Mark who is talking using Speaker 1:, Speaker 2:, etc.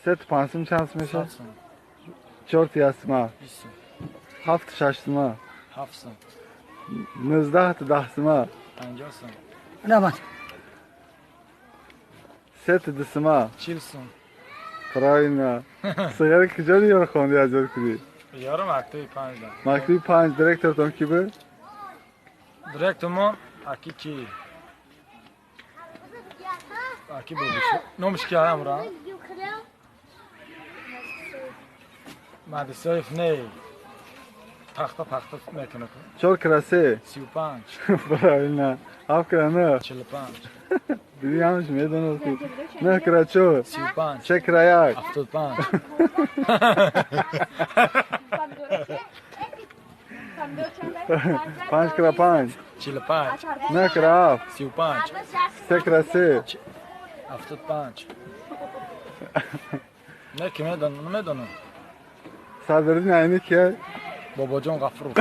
Speaker 1: Се ту панҷ сум чанд сум мешавад?
Speaker 2: 100 сум.
Speaker 1: Чор ту як сума?
Speaker 2: 20 сум.
Speaker 1: Ҳафт ту шаш сума?
Speaker 2: 7 сум.
Speaker 1: 19 ту 10 сума?
Speaker 2: 50 сум.
Speaker 3: Набад.
Speaker 1: Се ту ду сума?
Speaker 2: 40 сум.
Speaker 1: Правильно. Сигари куҷо ёро хонди, аз ёд кунӣ?
Speaker 2: Ёро мактаби панҷ да.
Speaker 1: Мактаби панҷ. Директортон ки буд?
Speaker 2: Директормон аки ки? Аки бобиш. Номиш ки амра? Мадисоев не. Тахта тахта мекунад.
Speaker 1: Чор кра се?
Speaker 2: 35.
Speaker 1: Правильно. Ҳафт кра нӯҳ?
Speaker 2: 45.
Speaker 1: Диди, ҳамаш медонад ки. Нӯҳ кра чор?
Speaker 2: 35.
Speaker 1: Се кра як?
Speaker 2: 75.
Speaker 1: Панҷ кра панҷ?
Speaker 2: 45.
Speaker 1: Нӯҳ кра ҳафт?
Speaker 2: 35.
Speaker 1: Се кра се?
Speaker 2: 75. Не, ки медонам, намедонам.
Speaker 1: Садриддин Айнӣ кия?
Speaker 2: Бобоҷон Ғафуров.